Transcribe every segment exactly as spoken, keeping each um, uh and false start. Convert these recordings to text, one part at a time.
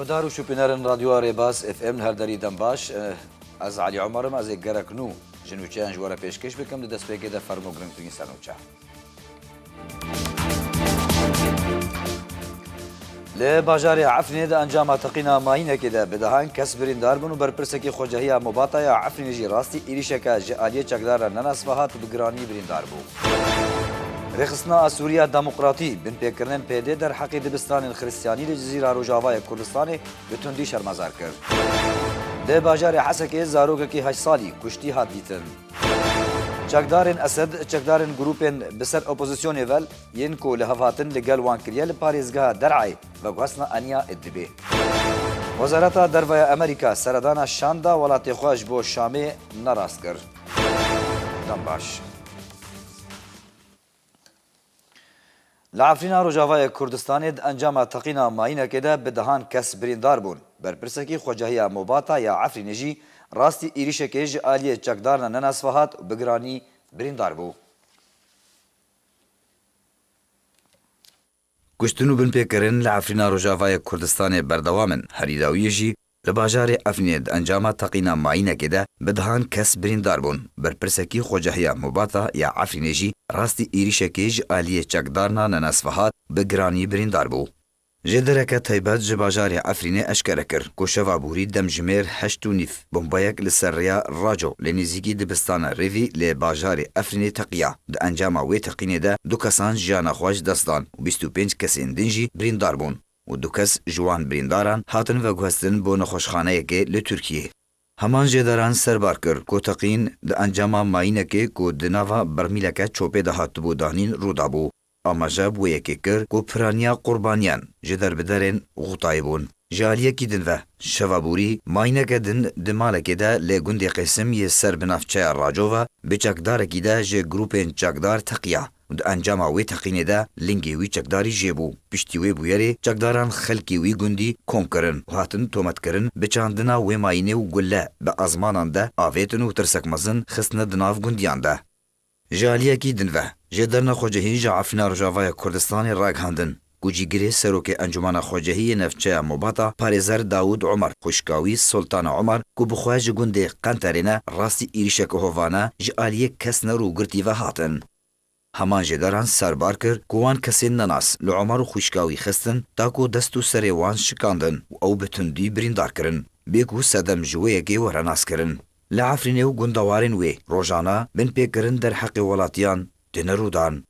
Dar û şopînerên Radyoya Rêbaz F M li her derî dem baş. Eh, ez Elî Omer im, ez ê gerek nû ji nûçeyan ji we re pêşkêş bikim. Di destpêkê de fermo girîngtirîn sernûçe. Li bajarê Efrînê di encama teqîna mayînekê de bi dehan kes birîndar bûn û berpirsekî xwecehiya Mobata ya Efrînê jî rastî êrîşeke ji aliyê çekdaran nenasve hat û bi giranî birîndar bû. Rêxistina Asûriya Demokratî, binpêkirinên P D derheqê dibistanên Xiristiyanî li Cizîra Rojavayê Kurdistanê bi tundî şermezar kir. Li bajarê Hesekê zarokekî heşt salî kuştî hat dîtin. Çekdarên Esed, çekdarên grûpên bi ser opozisyonê ve yên ku li hev hatin li gel wan kiriye li parêzgeha Der'ayê veguhestina eniya Idlibê. Wezareta Derve ya Amerîka seredana şanda welatê xwe ji bo Şamê nerast kir. Dem baş. Li Efrîna Rojavayê Kurdistanê di encama teqîna mayînekê de bi dehan kes birîndar bûn. Berpirsekî xwecehiya Mobata ya Efrînê jî rastî êrîşekê ji aliyê çekdarna nenasve hat û bi giranî birîndar bû. Kuştin û binpêkirin li Efrîna Rojavayê Kurdistanê berdewam in. Herî dawiyê jî li bajarê Efrînê di encama teqîna mayînekê de bi dehan kes birîndar bûn. Berpirsekî xwecehiya Mobata ya Efrînê jî rastî êrîşekê ji aliyê çekdarna nenasve hat, bi giranî birîndar bû. Jêdereke taybet ji bajarê Efrînê eşkere kir ku şeva borî demjimêr heşt û nîv bombayek li ser rêya Raco li nêzîkî dibistana Rêvî li bajarê Efrînê teqiya. Di encama wê teqînê de du kesan jiyana xwe ji dest dan û bîst û pênc kesên din jî birîndar bûn û du kes ji wan birîndaran hatin veguhestin bo nexweşxaneyekê li Tirkiyê. Heman jêderan serbar kir ku teqîn di encama mayînekê ku di nava bermîleke çopê de hatibû danîn rû dabû. Amaje bi wê yekê kir ku piraniya qurbaniyan ji derbiderên Xûtayê bûn. Ji aliyekî din ve, şeva borî mayîneke din di malekê de li gundê Qêsim yê ser bi navçeya Raco ve bi çekdarekî de ji grûpên çekdar teqiya û di encama wê teqînê de lingê wî çekdarî jêbû. Piştî wê bûyerê çekdaran xelkê wî gundî kom kirin û hatin tometkirin bi çandina wê mayînê û gulle bi ezmanan de avêtin û tirsek mezin xistine di nav gundiyan de. Ji aliyekî din ve, jêderna xwecihî ji Efrîna Rojavaya Kurdistanê ragihandin ku cîgirê serokê Encûmena Xwecihî yê Navçeya Mobata, parêzer Dawûd Omer, xwişka wî Sultana Omer, ku bi xwe ji gundê Qenterê ne, rastî êrîşeke hovane ji aliyê kesne rûgirtî ve hatin. Heman jêderan serbar kir ku wan kesên nenas li Omer û xwişka wî xistin, ta ku dest û serê wan şikandin û ew bi tundî birîndar kirin, bê ku sedem ji wê yekê were naskirin. Li Efrînê û gundewarên wê rojane binpêkirin derheqê welatiyan têne rûdan.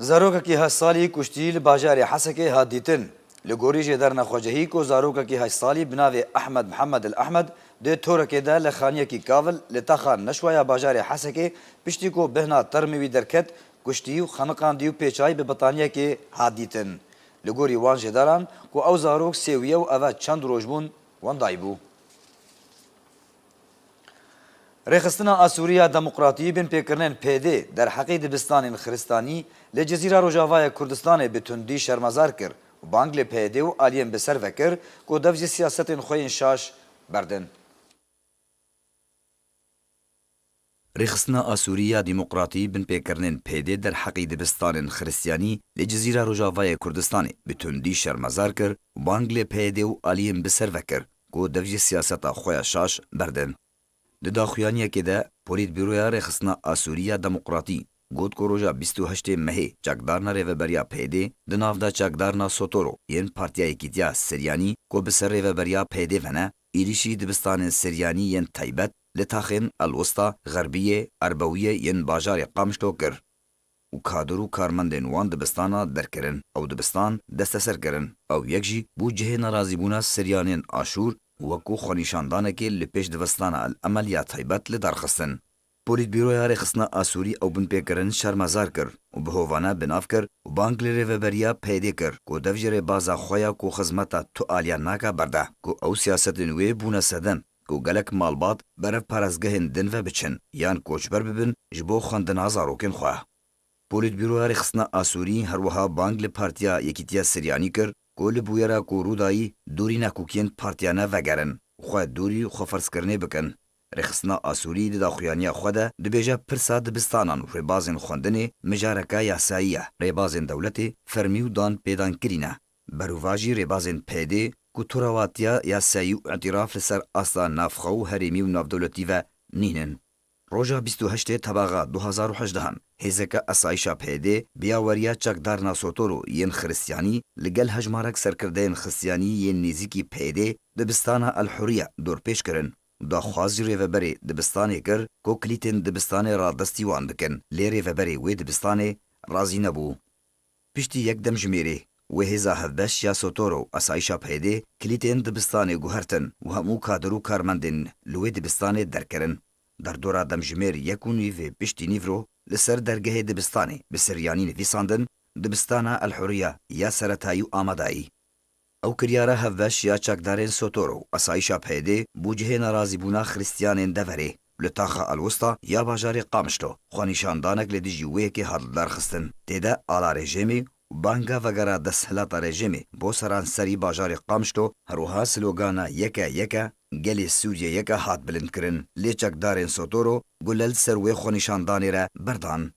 Zarokekî heşt salî kuştî li bajarê Hesekê hat dîtin. Li gorî jêderna xwecihî ku zarokekî heşt salî bi navê Ehmed Mihemed El Ehmed di torekê de li xaniyekî kavil li taxa Neşwa ya bajarê Hesekê piştî ku bêhna termê wî derket, kuştî û xeniqandî û pêçay bi betaniyekê hat dîtin. Li gorî wan jêderan ku ew zarok sêwiye û eve çend roj bûn wendayî bû. Rêxistina Asûriya Demokratî binpêkirinên P D derheqê dibistanên Xiristanî li Cizîra Rojavayê Kurdistanê bi tundî şermezar kir û bang li P D û aliyên bi ser ve kir ku dev ji siyasetên xwe yên şaş berdin. Rêxistina Asûrî ya Demokratî binpêkirinên P D derheqî dibistanên Xiristiyanî li Cizîra Rojavayê Kurdistanê bi tundî şermezar kir û bang li P D û aliyên bi ser ve kir ku dev ji siyaseta xwe ya şaş berdin. Di daxuyaniyekê de Polîtbîroya Rêxistina Asûrî ya Demokratî got ku roja bîst û heştê mehê çekdarna rêveberiya P D di nav de çekdarna Sotoro yên Partiya Yekîtiya Siryanî ku bi ser rêveberiya P D ve ne, êrîşî dibistanên Siryanî yên taybet li taxên El Wista, Xerbiyê, Erbewiyê yên bajarê Qamişlo kir û kadir û karmendên wan dibistana derkirin. Ew dibistan desteser kirin. Ew yek jî bû cihê nerazîbûna Siryanên Aşûr û wekû xwenîşandanekê li pêş dibistana El Emel ya taybet li dar xistin. Polîtbîroya Rêxistina Asûrî ew binpêkirin şermezar kir û bi hovane bi nav kir û bang li rêveberiya P D kir ku dev ji rêbaza xwe ya ku xizmeta tu aliyan nake berde, ku ew siyasetên wê bûne sedem ku gelek malbat berev parezgehên din ve biçin yan koçber bibin ji bo xwendina zarokên xwe. Polîtbîroya Rêxistina Asûrî her wiha bang li Partiya Yekîtiya Siryanî kir ku li bûyera ku rûdayî dûrî nakokiyên partiyane vegerin. xwe dûrî xwefirzkirinê bikin. Rêxistina Asûrî di daxuyaniya xwe de dibêje pirsa dibistanan û rêbazên xwendinê mijareke yasayî ye. Rêbazên dewletê fermî û dan pêdan kirî ne. Berovajî rêbazên P Y D ku turawatiya yasayî û îtîraf li ser asta navxwe û herêmî û navdewletî ve nînin. Roja bîst û heştê Tebaxa du hazar û hejdeh hêzeke asayîşa P Y D bi yaweriya çekdarina Sotoro yên Xiristiyanî li gel hejmarek serkirdeyên Xiristiyanî yên nêzîkî P Y D dibistana El Huriye dorpêç kirin û daxwaz ji rêveberê dibistanê kir ku kilîtên dibistanê radestî wan bikin, lê rêveberê wê dibistanê razî nebû. Piştî yek demjimêrê, wê hêza hevbeş ya Sotoro û asayîşa P Y D kilîtên dibistanê guhertin û hemû kadir û karmendên li wê dibistanê derkirin. Derdora demjimêr yek û nîvê piştî nîvro li ser dergehê dibistanê bi siryanî nivîsandin, Dibistana El Huriye ya seretayî û amadayî. Ew kiryara hevbeş ya çekdarên Sotoro û asayîşa P Y D bû cihê nerazîbûna Xiristiyanên deverê. Li taxa Elwista ya bajarê Qamişlo xwenîşandanek li dijî wê yekê hat lidarxistin. Tê de ala rejêmê û banga vegera desthilata rejêmê bo seranserî bajarê Qamişlo, her wiha slogana Yeke yeke, gelê Sûriye yeke hat bilindkirin. Lê çekdarên Sotoro gule li ser wê xwenîşandanê re berdan.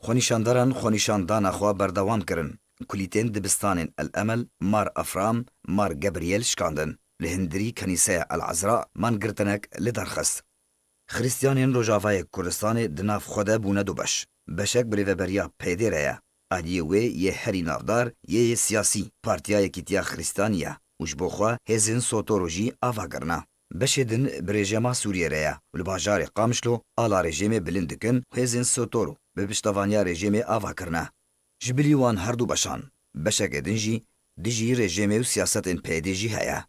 Xwenîşandaran xwenîşandana xwe berdewam kirin. Kulîtên dibistanên El Emel, Mar Efram, Mar Gebriyel şikandin. Li hindirî Kenîseya El Ezra man girtinek li dar xist. Xiristiyanên Rojavayê Kurdistanê di nav xwe de bûne du beş. Beşek bi rêveberiya P Y D re ye. Aliyê wê yê herî navdar yê yê siyasî Partiya Yekîtiya Xiristiyanî ye û ji bo xwe hêzên Sotoro jî ava kirine. Beşê din bi rejêma Sûriyê re ye û li bajarê Qamişlo ala rejêmê bilind dikin û hêzên Sotoro bi piştevaniya rejêmê ava kirine. Ji bilî wan her du beşan, beşeke din jî dijî rejêmê û siyasetên P Y D jî heye.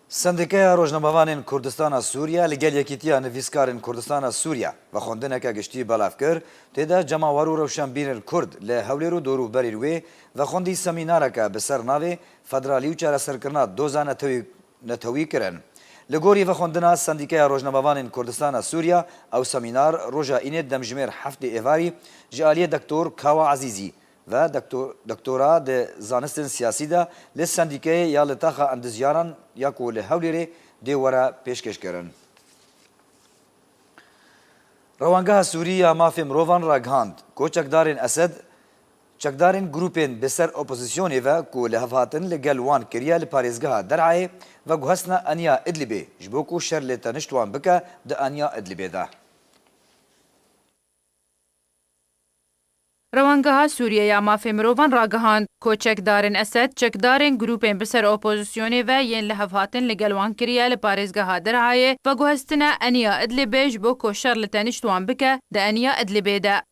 Sendîkeya Rojnamevanên Kurdistana Sûriye li gel Yekîtiya Nivîskarên Kurdistana Sûriye vexwendineke giştî belav kir, tê de cemawer û rewşenbîrên Kurd li Hewlêr û dorûberên wê vexwendî semînareke bi ser navê Federalî û çareserkirina doza netewî netewî kirin. Li gorî vexwendina Sendîkeya Rojnamevanên Kurdistana Sûriye, ew semînar roja Înê demjimêr heftê Êvarî ji aliyê Doktor Kawa Ezîzî ve doktor-, doktora di zanistên siyasî de li Sendîkeyê ya li taxa Endizyaran ya ku li Hewlêrê dê were pêşkêşkirin. Rewangeha Sûrî ya Mafê Mirovan ragihand ku çekdarên Esed, çekdarên grûpên bi ser opozisyonê ve ku lihevhatin li gel wan kiriye li parêzgeha Derayê, veguhestine eniya Idlibê ji bo ku şer lê tenişt wan bike di eniya Idlibê de. Rewangeha Sûriye ya Mafê Mirovan ragihand ku çekdarên Esed çekdarên grûpên bi ser opozisyonê ve yên lihevhatin li gel wan kiriye li parêzgeha Derayê veguhestine eniya Idlibê ji bo ku şer li tenişt wan bike di eniya Idlibê de.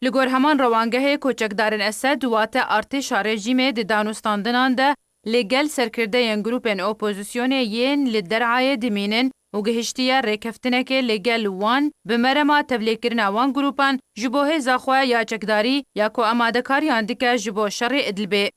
Li gor heman rewangehê ku çekdarên Esed wate artêşa rejîmê di danûstandinan de li gel serkirdeyên grûpên opozisyonê yên li Derayê dimînin û gihiştiye rêkeftinekê li gel wan bi merema tevlêkirina wan grûpan ji bo hêza xwe ya çekdarî ya ku amadekariyan dike ji bo şerê Idlibê.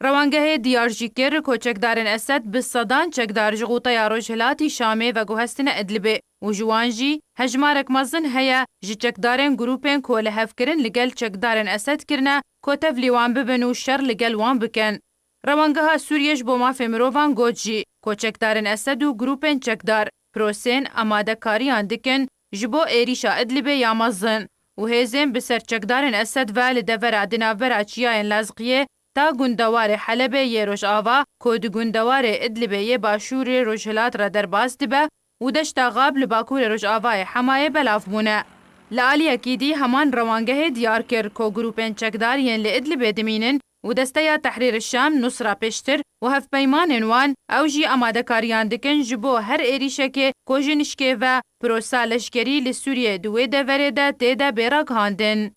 Rewangehê diyar jî kir ku çekdarên Esed bi sedan çekdar ji xûteya rojhilatî Şamê veguhestine Idlibê û ji wan jî hejmarek mezin heye ji çekdarên grûpên ku li hev kirin li gel çekdarên Esed kirine ku tevlî wan bibin û şer li gel wan bikin. Rewangeha Sûriye ji bo Mafê Mirovan got jî ku çekdarên Esed û grûpên çekdar prosên amadekariyan dikin ji bo êrîşa Idlibê ya mezin û hêzên bi ser çekdarên Esed ve li devera di navbera çiyayên Lazqiyê ta gundewarê Helebê yê rojava ku di gundewarê Idlibê yê başûrê rojhilat re derbas dibe û deşta Xab li bakurê rojavayê Hemayê belav bûne. Li aliyekî dî heman rewangehê diyar kir ku grûpên çekdar yên li Idlibê dimînin û Desteya Tehrîr Şam, Nusra pêştir û hevpeymanên wan ew jî amadekariyan dikin ji bo her êrîşekê ku ji nişkê ve prosa leşkerî li Sûriyê di wê deverê de tê de bê ragihandin.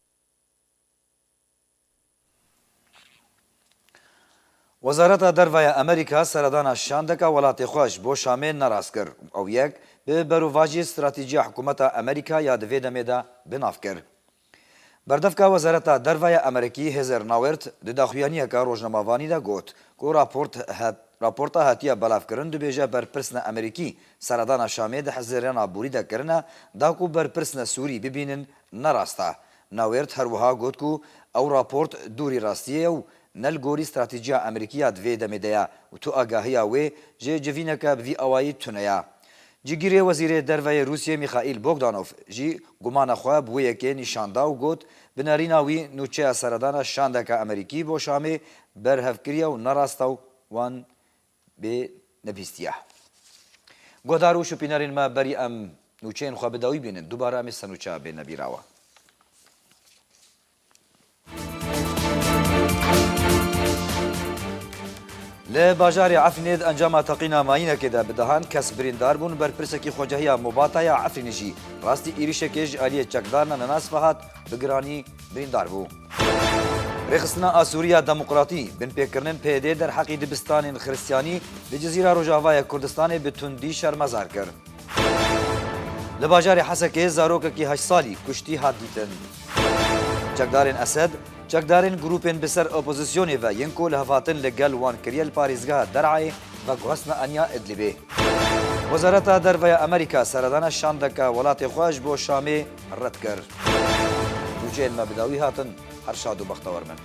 Wezareta Derve ya Amerîka seredana şandeka welatê xwe ji bo Şamê nerast kir û ew yek bi berovajî stratejîya hikûmeta Amerîka ya di vê demê de bi nav kir. Berdevka Wezareta Derve ya Amerîkî Heather Nauert di daxuyaniyeke rojnamevanî de got ku raport het-, raporta hatiye belavkirin dibêje berpirsina Amerîkî seredana Şamê di hizirên aborî de kirine, da ku berpirsina Sûrî bibînin nerast e. Nauert her wiha got ku ew raport dûrî rastiyê ye û ne li gorî stratejîya Amerîkî ya di vê demê de ye û tu agahiya wê ji civîneke bi vî awayî tune ye. Cîgirê Wezîrê Derve yê Rûsiyê Mîxaîl Bogdanov jî gumana xwe bi wê yekê nîşan da û got, bi nerîna wî nûçeya seredana şandeke Amerîkî bo Şamê berhev kiriye û ne rast e û wan bê nebîstiye. Guhdar û şopînerên me, berî em nûçeyên xwe bi dawî bînin, dubare em ê ser nûçeya bêne bîra we. Li bajarê Efrînê di encama teqîna mayînekê de bi dehan kes birîndar bûn, berpirsekî xwecehiya Mobata ya Efrînê jî rastî êrîşekê ji aliyê çekdarna nenas ve hat, bi giranî birîndar bû. Rêxistina Asûriya Demokratî, binpêkirinên P Y D derheqî dibistanên Xiristiyanî li Cizîra Rojavayê Kurdistanê bi tundî şermezar kir. Li bajarê Hesekê zarokekî heşt salî kuştî hat dîtin. Çekdarên Esed, çekdarên grûpên bi ser opozisyonê ve yên ku lihevhatin li gel wan kiriye li parêzgeha Der'ayê veguhestine eniya Idlibê. Wezareta Derve ya Amerîka seredana şandeke welatê xwe ji bo Şamê red kir. Nûçeyên me bi dawî hatin, her şad û bextewar bin.